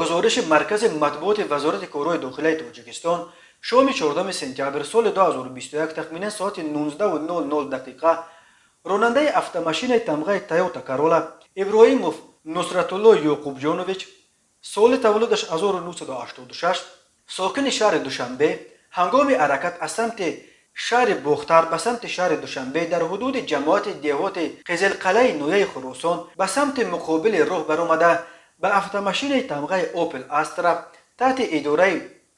Гузориши Маркази матбуоти Вазорати корҳои дохилаи Тоҷикистон, шоми 14 сентябр соли 2021 тахминан соати 19:00 дақиқа ронандаи автомашинаи тамғаи Тойота Карола Иброҳимов Нусратулло Ёқубҷонович, соли таваллудаш 1986, сокини шаҳри Душанбе, ҳангоми ҳаракат аз самти шаҳри Бохтар ба самти шаҳри Душанбе дар ҳудуди ҷамоати деҳоти Қизилқалаи ноҳияи Хуросон ба самти муқобили роҳ баромада, ба автомашинаи тамғаи Опел Астра таҳти идораи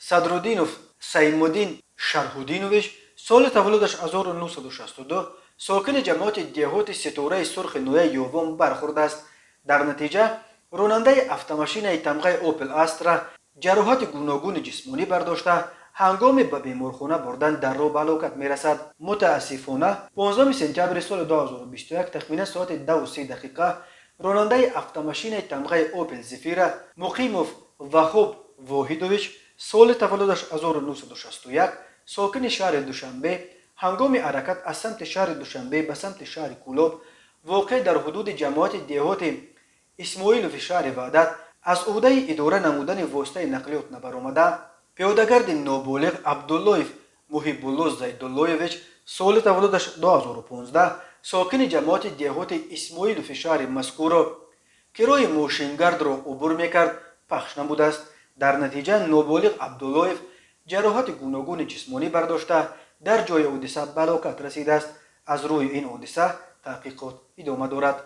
Садруддинов Саймуддин Шарҳуддинович, соли таваллудаш 1962, сокини ҷамоати деҳоти Ситораи Сурхи ноҳияи Ёвон бархӯрдааст. Дар натиҷа ронандаи автомашинаи тамғаи Опел Астра ҷароҳати гуногуни ҷисмонӣ бардошта, ҳангоми ба беморхона бурдан дар роҳ ба ҳалокат мерасад. Мутаассифона, 15 сентябри соли 2021 тахминан соати 2:30 дақиқа ронандаи автомашинаи тамғаи Опел Зефира Муқимов Ваҳоб Воҳидович, соли таваллудаш 1961, сокини шаҳри Душанбе, ҳангоми ҳаракат аз самти шаҳри Душанбе ба самти шаҳри Кӯлоб, воқеъ дар ҳудуди ҷамоати деҳоти Исмоилови шаҳри Ваҳдат, аз ӯҳдаи идора намудани воситаи нақлиёт набаромада, пиёдагарди ноболиғ Абдуллоев Муҳибулло Зайдуллоевич, соли таваллудаш 2015, сокини ҷамоати деҳоти Исмоилови шаҳри мазкурро, ки роҳи мошингардро убур мекард, пахш намудааст. Дар натиҷа ноболиғ Абдуллоев ҷароҳати гуногуни ҷисмонӣ бардошта, дар ҷои ҳодиса ба ҳалокат расидааст. Аз рӯи ин ҳодиса таҳқиқот идома дорад.